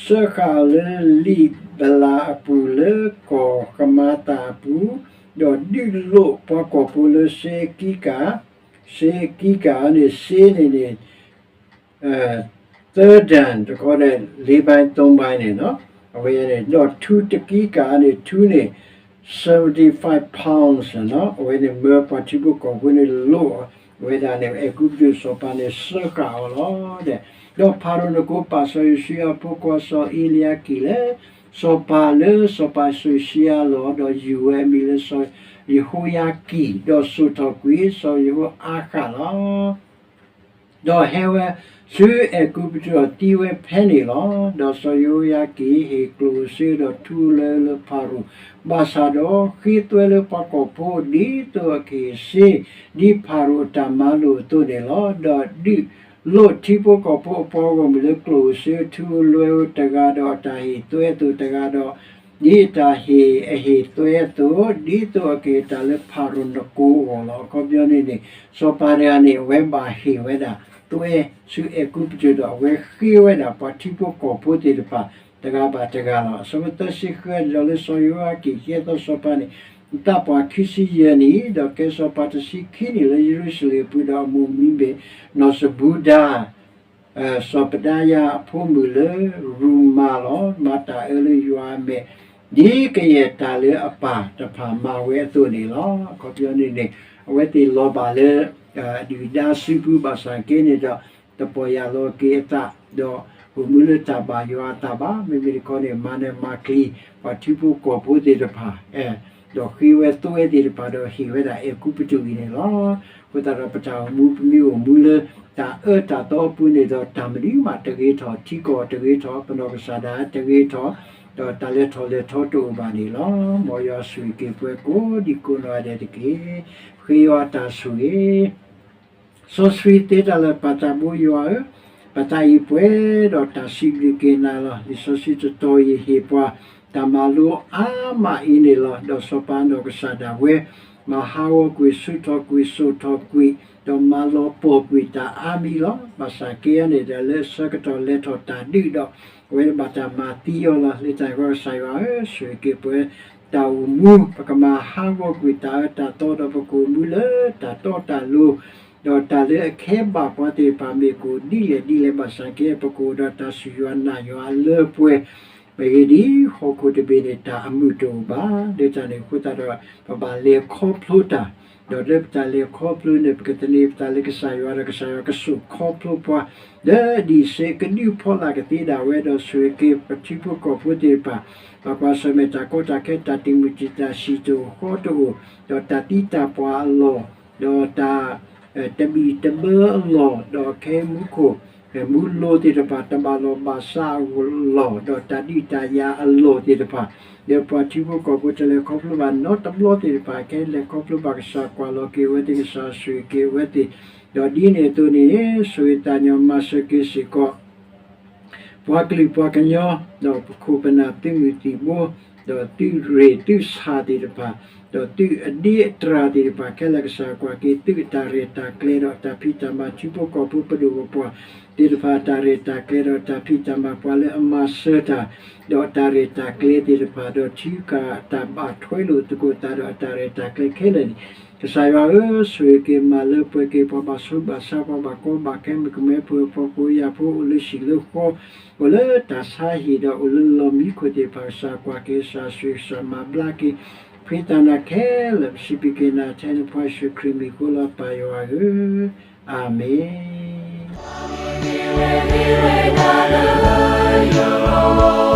စၢဃာ်အီၤလၢလံာ်ဘလၤအပူၤလၢကီၢ်ကမၤသးအပူၤ, ဒီးဒုးလိၣ်ပှၤကီၢ်ဖိလၢစ့ကံကၣ်, စ့ကံကၣ်န့ၣ် စ့န့ၣ်န့ၣ် သၢတၢၢ် တခီဒီး လေးပိုင်းသုံးပိုင်းန့ၣ်လီၤ. အဝဲန့ၣ် ဒီးထူတကံကၣ်န့ၣ် ထူန့ၣ် seventy five pounds န့ၣ်လီၤ. အဝဲန့ၣ်မၢပှၤထံဖိကီၢ်ဖိန့ၣ်လိၣ်ဝဲဒၣ်န့ၣ် အဲၤကူပတူးစီၤပၤန့ၣ် စၢဃာ်အီၤလီၤ. ဒီးဖၤရိၤနကိၣ်ပာ်စီၤယိၤၡူအဖိခွါစီၤအ့လံယၤကံၣ်လၢ စီၤပၤလၢစီၤပၤစိၤဆံယၤအလီၢ်, ဒီးယုၢ်ဝဲအမံၤလၢစီၤယဟိယၤကံၣ်, ဒီးစိာ်ထီၣ်ကွံာ်စီၤယဟိအၤဃၣ်လီၤ. ဒီးဟဲဝဲဆူအဲၤကူပတူးဒီးသံဝဲဖဲန့ၣ်လီၤ. ဒီးစီၤယဟိယၤကံၣ်ဟ့ၣ်ကျိၣ်ဧိၤစ့ဧိၤ ဒီးထူလွဲလၢဖၤရိၤ, ဘၣ်ဆၣ်ဒီးဃ့သွဲလၢပှၤကီၢ်ဖိ ဒ်သိးအကဟ့ၣ်စ့ ဒ်ဖၤရိၤအတၢ်မၤလိာ်အသိးန့ၣ်လီၤ. ဒီးဒုးလိၣ်ထံဖိကီၢ်ဖိအပှၤဂီၢ်မုၢ်လၢကျိၣ်ဧိၤစ့ဧိၤ ထူဧိၤလွဲဧိၤတဂၤဒီးအတၢ်ဟ့ၣ်သွဲအသိးတဂၤဒီး ဒ်အတၢ်ဟ့ၣ်အဟ့ၣ်သွဲအသိး, ဒ်သိးအကဟ့ၣ်တၢ်လၢဖၤရိၤနကိၣ်အဂီၢ်လီၤ. အခီပညီန့ၣ်န့ၣ် စီၤပၤတဂၤန့ၣ် အဝဲဘၣ်ဟ့ၣ်ဝဲဒၣ်သွဲဆူအဲၤကူပတူးဒီး အဝဲဃ့ဝဲဒၣ်ပှၤထံဖိကီၢ်ဖိသ့ၣ်တဖၣ် တဂၤဘၣ်တဂၤလီၤ. အဆၢဖိသၢဆံဃု ဒီးလၢစီၤယဟိယၤကံၣ်ကဲထီၣ်စီၤပၤန့ၣ် အသးပှၢ်ခံဆံယဲၢ်နံၣ်, ဒီးကဲစီၤပၤတဆံခံနံၣ်လၢယရူၤၡလ့ၣ်အပူၤ, ဒီးအမိၢ်မံၤမ့ၢ်နီၢ်စဘူဒါ စီၤပဒၤယၤအဖိမုၣ်လၢရူၤမၤလီၤ. မၤတၢ်အၢလၢယွၤအမဲာ်, ဒ်ကယဲၢ်တၢ်လၢအပၢ်တဖၣ်မၤဝဲအသိးန့ၣ်လီၤ. အခီပညီန့ၣ်န့ၣ် အဝဲသ့ၣ်လီၤဘၣ်လၢ အဒုၣ်အဒါစုပူၤ ဘၣ်ဆၣ်က့န့ၣ်ဒီး တပီၢ်ယၢ်လီၤက့ၤအသး, ဒီးအိၣ်မူလၢတၢ်ဘၣ်ယွၤအသးဘၣ်. မ့မ့ၢ်တခီန့ၣ် မၤနၢၤမၤကျံၤ ပှၤထံဖိကီၢ်ဖိသ့ၣ်တဖၣ် ဒီးဃ့ဝဲသွဲသ့ၣ်တဖၣ်ဒီးဟ့ၣ်ဝဲဒၣ်အဲၤကူပတူးအံၤန့ၣ်လီၤ. အဃိသတးဒီးပတၢ်အိၣ်မူ ပမ့ၢ်အိၣ်မူလၢတၢ်အၢတၢ်သီအပူၤန့ၣ်ဒီး တၢ်မနုၤမးတဂ့ၤထီၣ်, ထံကီၢ်တဂ့ၤထီၣ်, ပနီၢ်ကစၢ်ဒၣ်တဂ့ၤထီၣ်, ဒီးတၢ်လဲၤထီၣ်လဲၤထီတအိၣ်ဘၣ်န့ၣ်လီၤ. မ်ယွၤဆိၣ်ဂ့ၤက့ၤပှၤကိးဒံကိးနီၢ်ဂၤဒဲးတက့ၢ်. ဃ့ယွၤအတၢ်ဆိၣ်ဂ့ၤ စီဆှံသ့တၢ်လၢာ် ပၢ်သးဘိယွၤဧၢ, ပသးအံၤပှဲၤဒီးတၢ်စံးဘျုးက့ၤနၤလီၤ. လံာ်စီဆှံတတီၤအံၤဟ့ၣ်ပှၤ တၢ်မၤလိအါမးအံၤန့ၣ်လီၤ. ဒီးစီၤပၤနီၢ်ကစၢ်ဒၣ်ဝဲ မၤဟးဂီၤကွံာ် ဆူးထီၣ်ကွံာ် စိာ်ထီၣ်ကွံာ် ဒီးမၤလီၤပှီၢ်ကွံာ်တၢ်အါမံၤလီၤ. ဘၣ်ဆၣ်က့န့ၣ်ဒီး လၢအဆၢကတီၢ်လဲၤထီၣ်တၢ်ဒုးဒီး အဝဲဘၣ်တၢ်မၤသံအီၤလီၤ. လၢတၢ်ဂီၤကစၢ်ယွၤဧၢ, ဆိၣ်ဂ့ၤက့ၤပှၤ တၢ်အိၣ်မူ ပကမၤဟးဂီၤကွံာ်တၢ်အၢတၢ်သီဒီး ပကအိၣ်မူလၢတၢ်တီတၢ်လိၤ, ဒီးတၢ်လၢအခဲဘၣ်ပှၤသ့ၣ်တဖၣ်မ့ၢ်ကအိၣ်ဒ်လဲၣ်ဒ်လဲၣ် ဘၣ်ဆၣ်က့ ပကအိၣ်ဒီးတၢ်စူၢ်ယွၤနာ်ယွၤအလၢပှဲၤ, မ့ၢ်ဂ့ၤဒ်ဟီၣ်ခိၣ်တဘ့ၣ်န့ၣ် တၢ်အမုာ်တအိၣ်ဘၣ်. လၢတၢ်န့ၣ်အဃိသတးဒီး ပဘၣ်လဲၤခီဖျိတၢ်, ဒီးလၢပတၢ်လဲၤခီဖျိန့ၣ် ပကသန့ၤပသးလၢကစၢ်ယွၤဒီး ကစၢ်ယွၤကဆိၣ်ခီဖျိပှၤ လၢအဒံးဆှံ ကဒုးဖီလာ်ကသ့ဒၣ်ဝဲ ဒီးဆိၣ်ဂ့ၤက့ၤပထံဖိကီၢ်ဖိသ့ၣ်တဖၣ် ဘၣ်ကွၢ်ဆၢၣ်မဲာ်တၢ်ကီတၢ်ခဲ တၢ်တံာ်မုၢ်တံာ်တာ် ဆံးတအိၣ်ဃီတအိၣ်, ဒီးတၢ်သံတၢ်ပှၢ်အလီၢ်, ဒီးတၢ် တဘံၣ်တဘၢအလီၢ်, ဒီးခဲမူခိၣ် မူလိၤသ့ၣ်တဖၣ် တဘၣ်လီၢ်ဘၣ်စးအလီၢ်, ဒီးတၢ်ဒုးတၢ်ယၤအလီၢ်သ့ၣ်တဖၣ်, လၢပှၤထံဖိကီၢ်ဖိတလဲၤခီဖျိဘၣ်နီတဘျီသ့ၣ်တဖၣ် ခဲလဲၤခီဖျိဘၣ် ကစၢ်ကွၢ်လီၤက့ၤဝဲသ့ၣ် ကစၢ်ဆိၣ်ဂ့ၤက့ၤဝဲသ့ၣ်, ဒီးဒ်န့ၣ်အသိးန့ၣ် ဆိၣ်ဂ့ၤသးညီမၤစၢၤက့ၤစ့ၢ်ကီး ပှၤကလုာ်ပှၤကညီ, ဒီးပခိၣ်ပနၢ်သုးမုၢ်သံၣ်ဘိ, ဒီးသုးရ့ၣ်သုးဆၣ်သ့ၣ်တဖၣ်, ဒီးသုးအဒ့အတြၢ်သ့ၣ်တဖၣ် ခဲလၢာ်ကစၢ်ကွၢ်က့ၤသုးအတၢ်ရဲၣ်တၢ်ကျဲၤဒီးအတၢ်ဖံးတၢ်မၤ ထံဖိကီၢ်ဖိပဒိၣ်ပပှၢ်သ့ၣ်တဖၣ် အတၢ်ရဲၣ်တၢ်ကျဲၤဒီးအတၢ်ဖံးတၢ်မၤ ပှၤလၢအမၤစၢၤတၢ် ဒီးအတၢ်ရဲၣ်တၢ်ကျဲၤသ့ၣ်တဖၣ် ဒီးထံကၢ်တၢ်ဘၣ်ထွဲလိာ်သကိးသးဒီးအတၢ်ရဲၣ်တၢ်ကျဲၤခဲလၢာ်န့ၣ် ကစၢ်ယွၤဧၢ, ဆိၣ်ဂ့ၤက့ၤမၤလၢပှဲၤက့ၤ ပှၤဘၣ်ဆိဘၣ်ဆါ ပှၤဘၣ်ကီဘၣ်ခဲ မုၣ်ကမဲဖိ ဖိဖိယာ်ဖိ အိၣ်လၢဟံၣ်လၢဃီ, အိၣ်လၢတၢ်ဆါဟံၣ်ဒီးအိၣ်လၢလီၢ်မံခိၣ်သ့ၣ်တဖၣ် ကစၢ်ကွၢ်က့ၤ ကစၢ်ဆိၣ်ဂ့ၤ ကစၢ်မၤဘျါက့ၤ ဖှံသးနၤခဲလၢာ် ပစံးဘျုးက့ၤနၤ ထဲနဖိယ့ၣ်ၡူးခရံာ်မံၤအဃိလီၤ ပၢ်ယွၤဧၢ, အၤမ့ၣ်.